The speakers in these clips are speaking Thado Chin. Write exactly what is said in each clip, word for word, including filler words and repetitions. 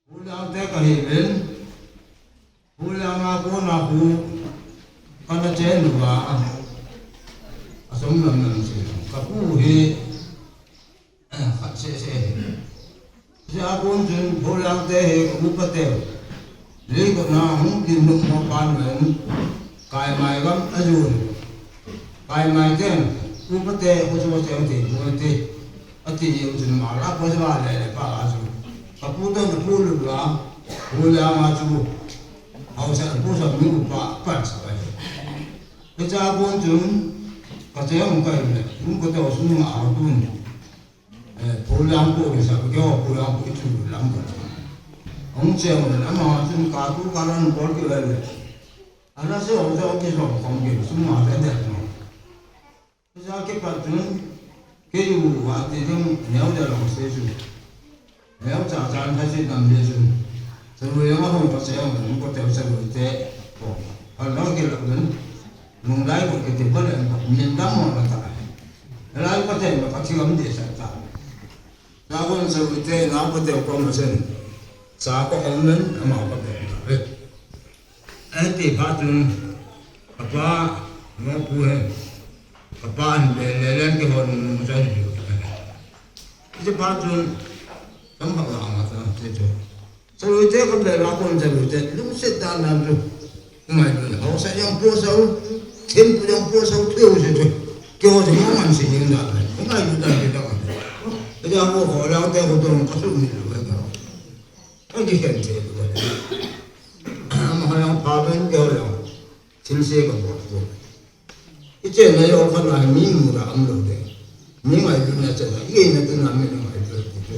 Pu Liangte kahiuvin, Pu Lianga kona pu kana chen uva, asum lam lam si, kapu hi, khat seh seh hi. Hijeh a kon chun Pu Liangte hi ka upa teu, Leikot na hung kin nuh mo pan ven, Kaimai gam a jun. Kaimai ten, upa te, upa te, upa te, upa te. Ati jeh u chun mala ko jeh a le le pa a chu. Kapu toh kapu lu la, Pu Lianga chu. Haosa, pu sa mi upa, pan sa ka. Hichea kon chun, kacheng kai le, um ko toh sung a tun. Eh, Pu Liang pu ni sa, keo Pu Liang pu chu lam ko. Hung cheng le, ama chun katu kalan bol ki le le. Ana se ho jo ki so kong ki sung a le le no. Hijeh a kipat chun, kei u va ti ding neo de long se chu. Neo cha chan kha se dam le chu. Sa lu yang a hung pa se yang ko te sa lu te. Ko. Hal lo ki lo dun. Nung lai ko ki te pa le ko. Min dam mo la ta. Lai ko te ma ka thi gam de sa ta. Na kon sa lu te na ko te ko ma sen. Sa ko hong nen ama ko te. Eh. Ati phat chun, kapa, mo pu he, kapa hin le, le, le, ke hon, mo cha hin. Ati phat chun, tam phat la ma ta, te chu. Sa lu te ka le la kon sa lu te, lu se ta na chu. Ngai lu, haosa yang pu sa u, thempu yang pu sa u, tu se chu. Ke ho se mo man se ning da. Ngai lu da ke da. Ke da ho ho la te ho to ka su ni lu ka. Ang ki khen che tu ka. Ama ha yang pa ben ke ho la. Thil se ka bol tu. I chen na yo kha na mi mu da am lo de. Mi ngai tu na chen na. I na tu na mi ngai tu tu.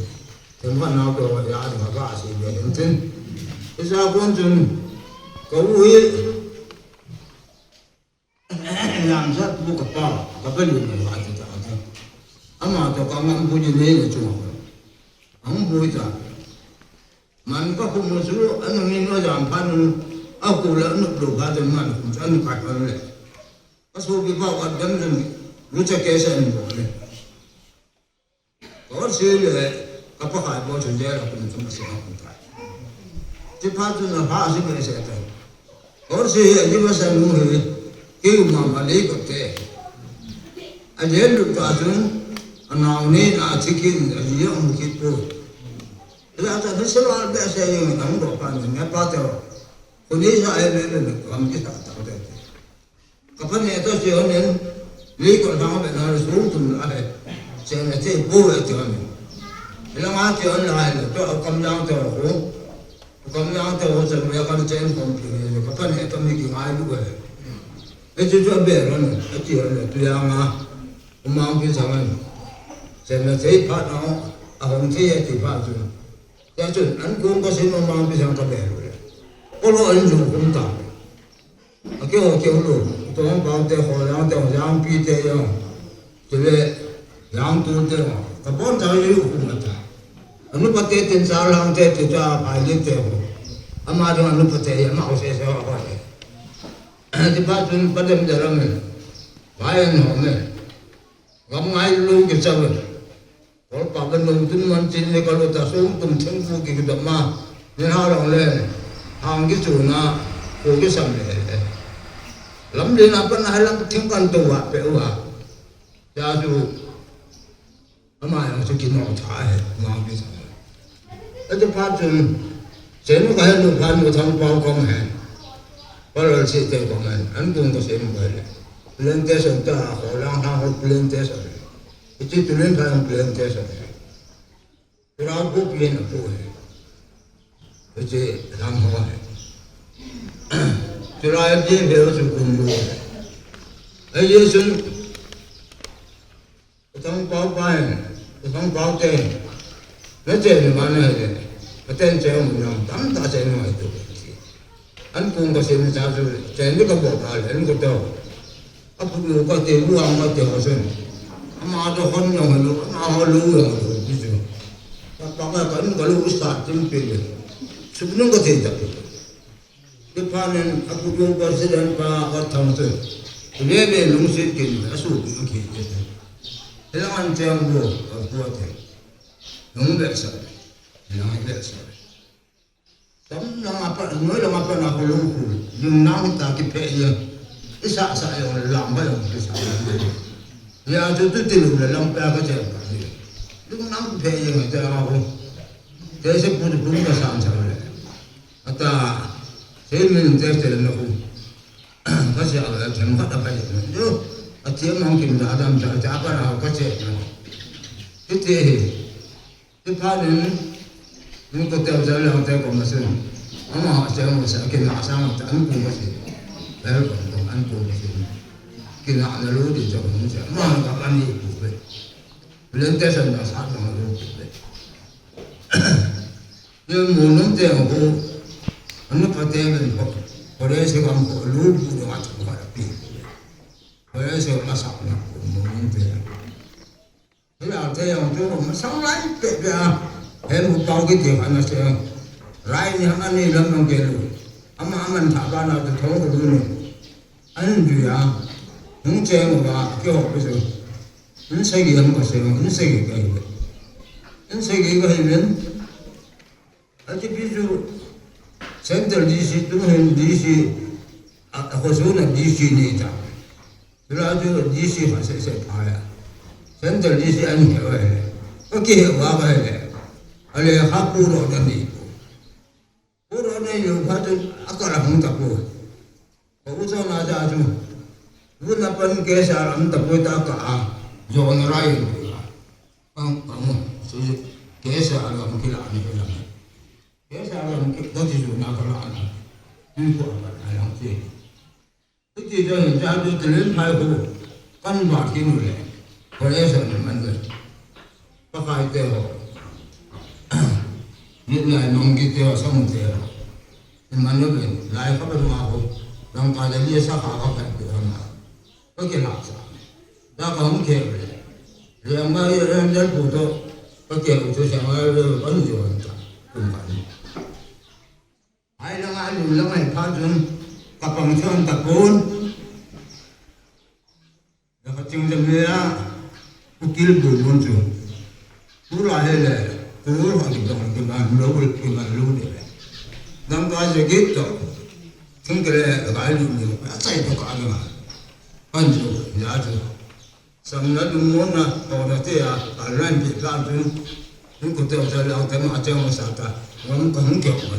Chen ba na ko ya na ka si de chen. I sa kon chun. Ka u hi. Yang sa pu ka pa, ka pa lu na wa ti ta ta. Ama to ka ngam bu ni ne ne chu. Ang bu ta. Man ka khu mu su, anu ni no jam pha nu, a khu la nu lu ka te man khu sa nu ka ta le. Ka su bi pa ka dam dam, lu cha ke sa ni bo le. Ka si le, ka pa khai bo chu je la kum chu ma si ka kum ta. Ti phat chun a pha si me se ta. Ka si he, ni ma sa nu he, ki ma ma le ko te. A je lu ta chun, a nau ni na thi kin, a ji ya mu ki po. Ila ta ni se la be se yin, a mu do pa ni, me pa te. Ko ni sa e le le, ka mu ki ta ta te. Ka pa ne to si hon en, ni ko na me na su tum la he. Se na te bo e ti hon. Ila ma ti hon la he, to kam yang to ko. Kam yang to ko se me ka chen kom pi ne, ka pa ne to mi ki ngai lu he. E chu chu a be ron, a ti hon le, tu ya nga. U mang pi sang an. Se na te phat na, a hong te e ti phat chu. Tia chun, an kong ka sin u mang pi sang ka be lu le. Ko lo an ju kum ta. A keo keo lu, tong pao te, ho lang te, ho lang pi te yo. Chule, lang tu te yo. Ka bon ta yu ku ma ta. Anu pa te tin sa lang te, te cha pa ni te ho. Ama dong anu pa te, ama ho se se ho ho te. Ti pa chun pa dem de ram me. Pa en ho me. Gam ngai lu ke cha ve. Kol pa ban long tun man chin le ka lo ta sum tum theng pu ki dam ma. Ni ha long le. Hang ki chu na. Ko ki sam le. Lam le na pan ha lam theng kan to wa pe wa. Ya chu. Ama yang chu ki no tha he. Ma ki sa. Ati phat chun. Chen ka he lu phan mu thang pao kong he. Palal si te kong he. An kung ka sem ka he. Plantation ta ho lang ha ho plantation. Iti tulen phan plantation. Tirao ko pien a po he. Iti lang ho he. Tirao ye he su kun lu he. Ai ye sun. Ka thang pao pa he. Ka thang pao te. Na che ni ma na he. Ka ten che mu na. Tam ta che ni ma tu. An kung ka sem cha chu, chen ni ka bo ka le, an ko to. A pu lu ka te, lu ang ka te ho sen. Ama to hon yong lu, ama ho lu yong lu, ti chu. Ka pa ka kan ka lu sa tin pe le. Su nu ka te ta pe. Ti pha nen, a pu lu ka se den pa ka thang chu. Le le lung sit kin, a su ki ki te. He lang an cheng bo, ka ko te. Lung le sa. He lang le sa. Noi lama pat na kho lungkhul. Lungnang ta kiphe ye. Isa sa ye lam ba ye kisa. Ya chu tu ti lu le lam pa ka che ka ni. Lungnang kiphe ye ta ko. Te se pu pu ka san sa le. Ata, se min te te na ko. Ka se a le chem ka ta ka ye. Yo, a che mang kim da dam cha cha ka na ka che. Ti te he. Ti pha din, min ko te ja lang te ko ma sun. Ama ha che mo sa ke na sa ma ta an ko ma sin. Ber ko ko an ko ma sin. Ke na na lu di ja mo sa. Ma ka ka ni ku be. Len te sa na sa na lu ku be. Ye mo nun te ko. An pa te ben ko. Ko le se kam ko lu bu de ma ko ka pi. Ko le se ma sa na ko mo nun te. Hilai te jong chu masang lai pehpeh a. He mu pau kiti khat na se. Rai ni hang ani lam nong ke lu. Ama aman tha ba na tu thong ko lu ni. An ju ya. Hung che mo ba ke ho pe su. An se gi hung ka se, an se gi ka hi. An se gi ka hi len. Ati pi chu Central D C tu hin D C a, a ko su na D C ni ta. Tula chu D C kha se se pha ya. Central D C an he wa he. Ko ki he wa wa he. Ale kha pu ro da ni. Pu ro ni lu kha chu a ka la hung ta pu. Ko u cho na ja chu. Vu na pan ke sa ram ta pu ta ka a. Jo na rai. Pang pang. Su ke sa ram ki la ni la. Ke sa ram ki da ji ju na ka la na. Ni ko a ka la ya che. Hiti chun hin cha tu tilin phai hu kan ba ki nu le. Kole sa ni man le. Pakai te ho. Ni lai nong ki te ho, sa mu te ho. Ni man le ben lai ka ba ma ho. Dang ka le sa ka ka ka te ho na. Ka ke la sa. Da ka hung ke le. Le ma ye ren le pu to. Ka ke u to sa ma le ka ni jo ta. Kum ka ni. Hai langa lung langa hi phat chun ka pang chon ta pon. Ka ching jam le a, u kil bu mun chu. Tu la he le, tu ha ki dong ki man lo, ki man lo de le. Dang ka je ki to. Ching ke le ka lu ni, a chai to ka na. Pan chu, ya chu. Samna lungmonna, tona te a, a lan ti tla tu, in ko te o ta lang te ma te ma sa ta, ngam ka hung ke ko.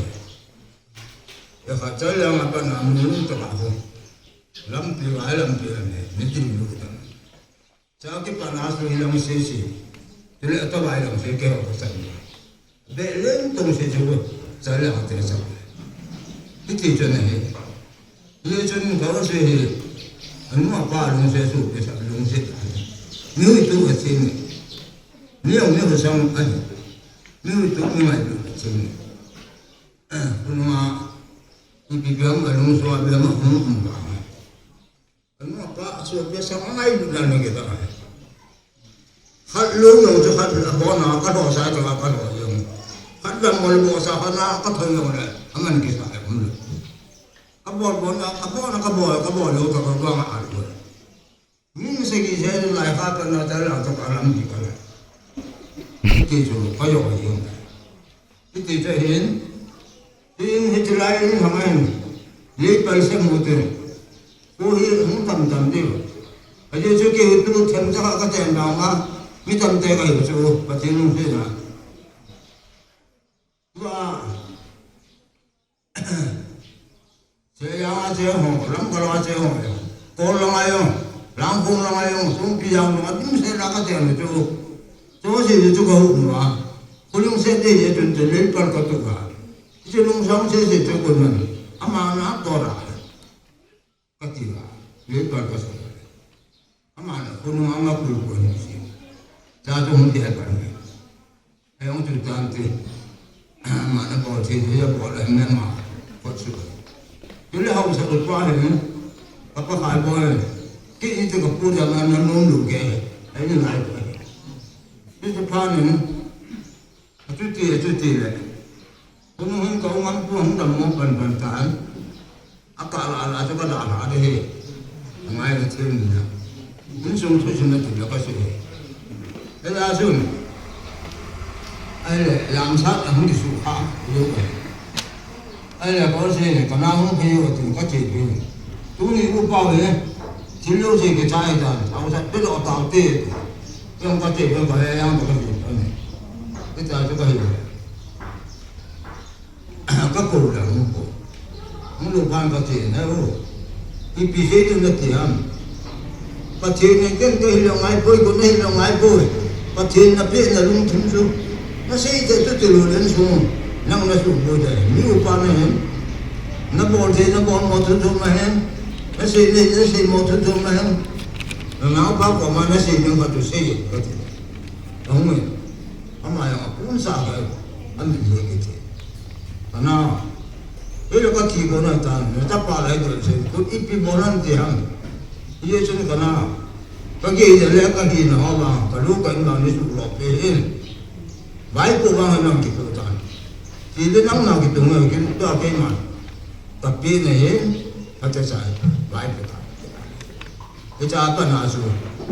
Ya ka ta lang a pa na mun to ka ko. Lampi wa lampi ne, ni tin lu ta. Sa ki pa na su lang se se. Tu le to wa lang se ke ko sa ni. Be leng tong se chu, sa le ha te sa. Hiti chun ahi. Hiti chun ka se hi. Anu apa lung se su pe sa lung se. Ni tu a sin ni. Ni ang ni sang ahi. Ni tu ni mai tu a sin ni. Anu ma, ipi biang a lung so a biang a hung um ba. Anu apa, a so pe sa ngai lu dan ke ta. Khat lu yong chu khat la bo na ka do sa ta ka do yong. Khat la mo bo sa ka na ka thon yong le. Aman ki sa e mun. Ka bo bo na, ka bo na, ka bo, ka bo lo ka ka ba ma a lu. Min se ki se lai ka ka na ta la to ka lam ki ka la. Ki chu ka yo yong. Hiti chun hin, tin hiti lai in hang in, lei pal se mu te. Ko hi hung tam tam diu. Aje chu ki tu them cha ka chen dang ma, mi tam te ka hi chu, Pathen lung se na. Tua, Seyang a che ho, Lamka a che ho, Kol lang a jong, Langkhong lang a jong, Songpi jang lang a, dim se la ka che ho chu. Chu se chu ka hu ma. Khuling se te ye chun te le par ka tu ka. Che lung sang se se chu ko man. Ama na to ra. Ka ti la. Le par ka se. Ama na khonung anga kul ko ni si. Cha tu hung ti ai pa ni. Ai hung tu tan ti. Ama na bol thi, ya bol ai me ma. Ko chu. Tu le hau sa ko pa ni. Ka pa khai bol. Ki ni tu ka pu da ma na nung lu ke. Ai ni lai ko. Ni tu pa ni. Atuti, atuti le. Kunu hin ka ungam pu hung dam mo pan pan tan. Aka la la chu ka da la de he. Ngai la thim na. Mun sung thu sung na tu la ka se he. Ela sun. Ai le, lam sa ta hung su kha. Yo ka. Ahile ka sei le, ka na hung phei u tin ka che phei. Tuni upa ve, thil lo sei ke chai ta, au sa pe lo ta te. Yang ka che, yang ka he, yang ka che. Ke ta chu ka he. Ka ko la hung ko. Hung lo kan ka che na o. Ipi sei tu na ti ham. Pathen in ken ka hilou ngai poi, ko na hilou ngai poi. Pathen na pe na lungthim chu. Na sei te tu ti lo len su. Nang na su poi te. Mi upa na hen. Na bol te na bol mo tu tu ma hen. Na sei ne na sei mo tu tu ma hen. Na nao pa ko ma na sei ne ka tu sei ka ti. Ka hung e. Ama jong apun sa ka. Amin le ke ti. Ana. Hile ka thi ko na ta, na ta pa lai ko se, ko ipi bolan ti ham. Ye chun ka na. Ka ge de le ka di na ho ba, ka lu ka in ba ni su lo pe hin. Vai ko ba na ki ko ta. Ti le nang na ki tung ki ta ke ma. Ka pe na hin, ka ta sa, vai ko ta. Hiche a pat na chu,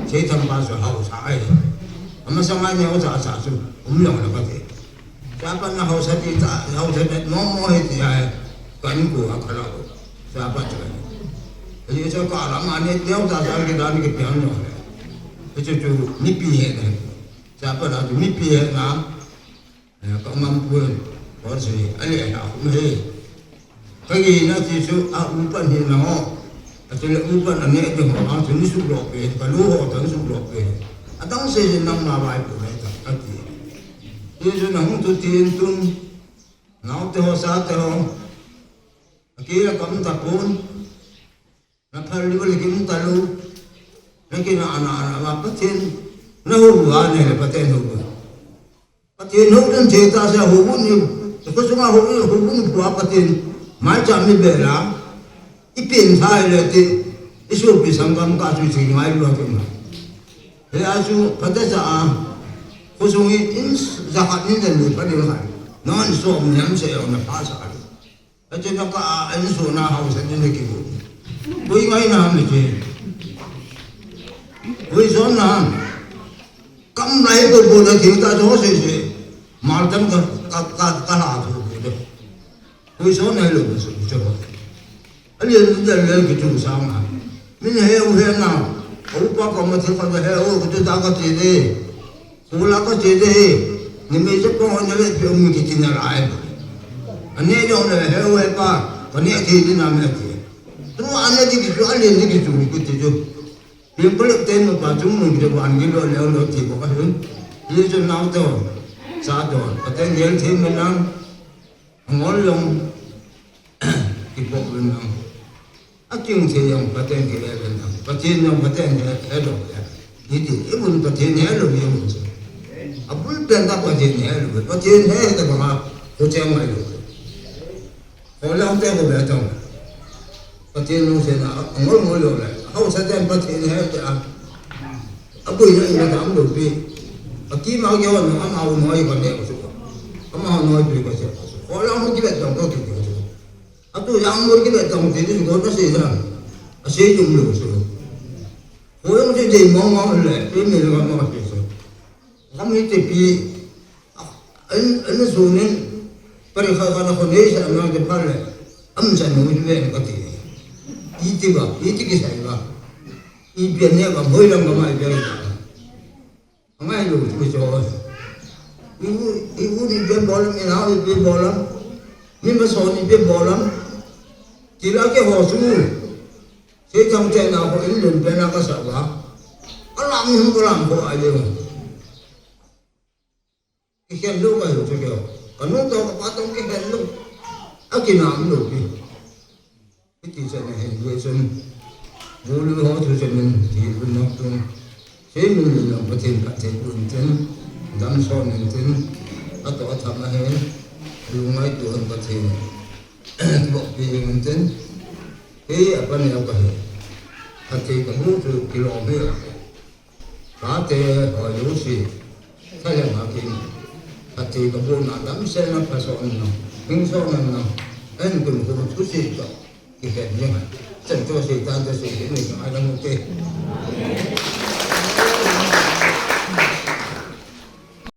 Seithang pa chu hausa ahi. Amasang a neo cha cha chu, um jong le ka ti. Hiche a pat na hausa ti ta, hausa ti nom mo hi ti ahi. Ka in ko a ka la ko. Hiche a pat chu. Hiche chu ka la ma ne neo cha cha ki dan ki pian jong le. Hiche chu mipi he na. Hiche a pat na chu mipi he na. Eh, ka ngam pun, ko si, ale ha, um he. Ka gi na ti chu, a upan hi na ho. A ti le upan a ne de ho, a ti ni su lo pe, ka lu ho ta ni su lo pe. A dang se se nang ma vai pu le ta, a ti. Ti chu na hung tu tin tun. Nao te ho sa te ho. A ki la kam ta pun. Na phal li le kim ta lu. Na ki na ana ana ma Pathen. Na hu wa ne le Pathen hu. Pathen hu dun the ta sa hu ni. Ko sunga hu ni hu ni pua Pathen. Mai cha mi be la. I pin tha le ti. I su pi sangam ka su chi ngai lu ti ma. He a su Pathen sa a. Ko sungi in za khat ni den ni pa ni la. Non so mi am se na pa sa. Ache na ka a, a insung na hausa ni na kibu. Koi ngai na ham ache. Koi son na ham. Kam lai ko ko na thil ta jo se se. Mal tam ka, ka, ka, ka la tu ko de. Koi son na lo ko so so. Ali ni da le ki tu sa ma. Min he u he na. Upa ko ma thil ka he u ko tu da ka ti de. Kula ka che de he, ni me je ko ne ve pe um ki tin rai. Ane jong le he we pa, ka ne ki din a me ki. Tu ane di ki chu, ane di ki chu, ki ti chu. Pim pulip ten mo pa chung mo ki de wan ki lo le lo ti ko ka hun. Ye chu nau to, sa to, ka ten yel thi me nang. Ngol jong kipoh uvin lang. Aking thei jong Pathen kihe uvin lang. Pathen jong Pathen he, helou le. Hiti, ibun Pathen helou, ibun chu. Abul pen ta Pathen helou, Pathen he ta banga, ko cheng mai lou. Ko lang te ko be tong. Pathen lungsetna, angol ngol lou le. Hausa ten Pathen he ta. Abui na ina dam lou pi. Aki ma ke wan ama u noi ba ne ko su. Ama noi pi ko se. Ko la mo ki bet dong ko ki ko su. Atu yang mo ki bet dong ti ko na se na. A se dum lou su. Ko yong se de mo mo le, pe me le mo ke su. Kam ni te pi. An, an su nin. Pare kha kha na ko nei sa na de pale. Am sa no ni ve ka ti. Iti ba, iti ki sai ba. Ipi ane ka boi lang ka mai pe. Angai lu tu cho. Ibu, ibu ni pe bolam, ina ipi bolam. Ni ma so ni pe bolam. Ti la ke ho su. Seithang te na ho in lun pe na ka sa ba. Alam ni hung ko lam ko ai le. Kikhen lou ka hiu chu keo. Ka nu to ka pa tong kikhen lou. Akinam lou pi. Hiti chan a hin, hiti chan. Bulu ho thu chan in, ti lu nok tung. Sei mun lu nok Pathen ka te kun tin. Dam son in tin. Ato atham a hin. Lu ngai tu hin Pathen. Bok pi hin tin. Hei apa ni apa hin. Ka te ka mu tu kilo me. Ka te ho lu si. Ka le ma kin. Ka te ka bu na dam se na pa so na. Hing so na na. En kun kun tu si to. Ki he ni ma. Chen to si tan to si ni ma dam te.